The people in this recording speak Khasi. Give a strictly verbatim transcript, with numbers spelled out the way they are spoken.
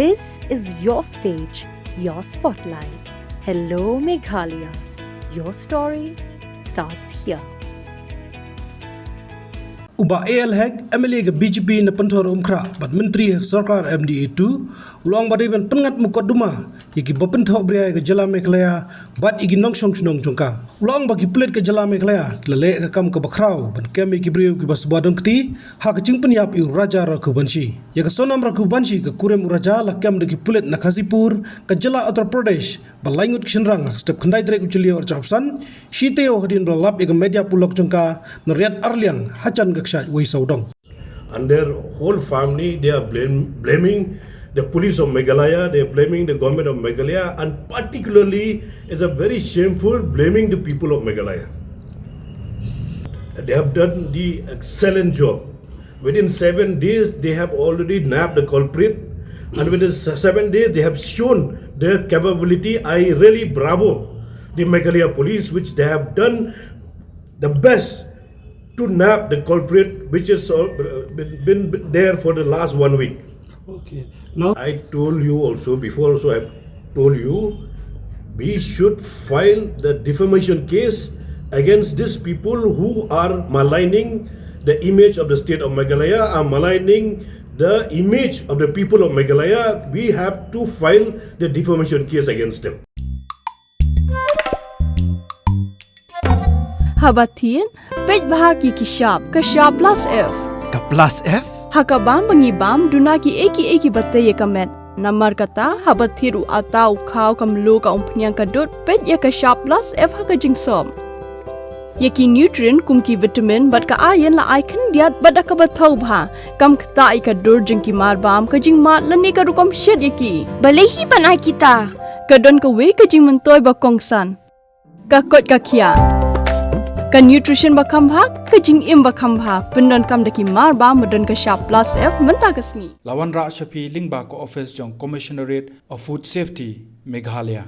This is your stage, your spotlight. Hello, Meghalaya. Your story starts here. U Bah A L Hek, M L A ka B J P na Pynthor Umkhrah bad Myntri ha ka sorkar M D A two, u la ong ba dei ban pynngat mukotduma ïa ki ba pynthok bria ïa ka jylla Meghalaya bad ïa ki nongshong shnong jong ka. U la ong ba ki pulit ka jylla Meghalaya ki la leh ka kam kaba khraw ban kem ïa ki briew kiba sngewbha donkti ha ka jingpynïap ïa u Raja Raghuvanshi. Ïa ka Sonam Raghuvanshi, ka kurim u Raja, la kem da ki pulit na Ghazipur, ka jylla Uttar Pradesh, ba lai ngut ki shynrang ha ka step khyndai tarik u Jylliew arhajar arphew san, shi taïew hadien ba la lap ïa ka media paralok jong ka na Riat Arliang hajan ka kshaid Wei Sawdong. And their whole family, they are blame, blaming the police of Meghalaya, they are blaming the government of Meghalaya, and particularly it's a very shameful blaming the people of Meghalaya. They have done the excellent job. Within seven days, they have already nabbed the culprit, and within se-, seven days, they have shown their capability. I really bravo the Meghalaya police, which they have done the best to nab the culprit, which is uh, been, been there for the last one week. Okay. Now I told you also before, also I told you, we should file the defamation case against these people who are maligning the image of the state of Meghalaya, are maligning the image of the people of Meghalaya. We have to file the defamation case against them. Haba thied, peit bha ïa ki shap, ka shap plus F. Ka plus F? Ha ka bam ba ngi bam, duna kiei kiei kiba tei ïa ka met. Namar kata, haba thied u atta, u khaw, ka mluh, ka umphniang, ka dud, peit ïa ka shap plus F ha ka jingsop. Ïa ki nutrient kum ki vitamin bad ka iron la ai khyndiat bad da kaba thaw bha. Kam ktah ïa ka dur jong ki marbam, ka jingmad lane ka rukom shet ïa ki. Balei hi ban ai kita? Ka don kawei ka jingmyntoi ba kongsan. Ka koit ka khiah. Ka nutrition ba kham bha, ka jingim ba kham bha. Pyndonkam da ki marbam ba don ka shap plus F mynta ka sngi. La wanrah sha phi lyngba ka office jong Commissionerate of Food Safety, Meghalaya.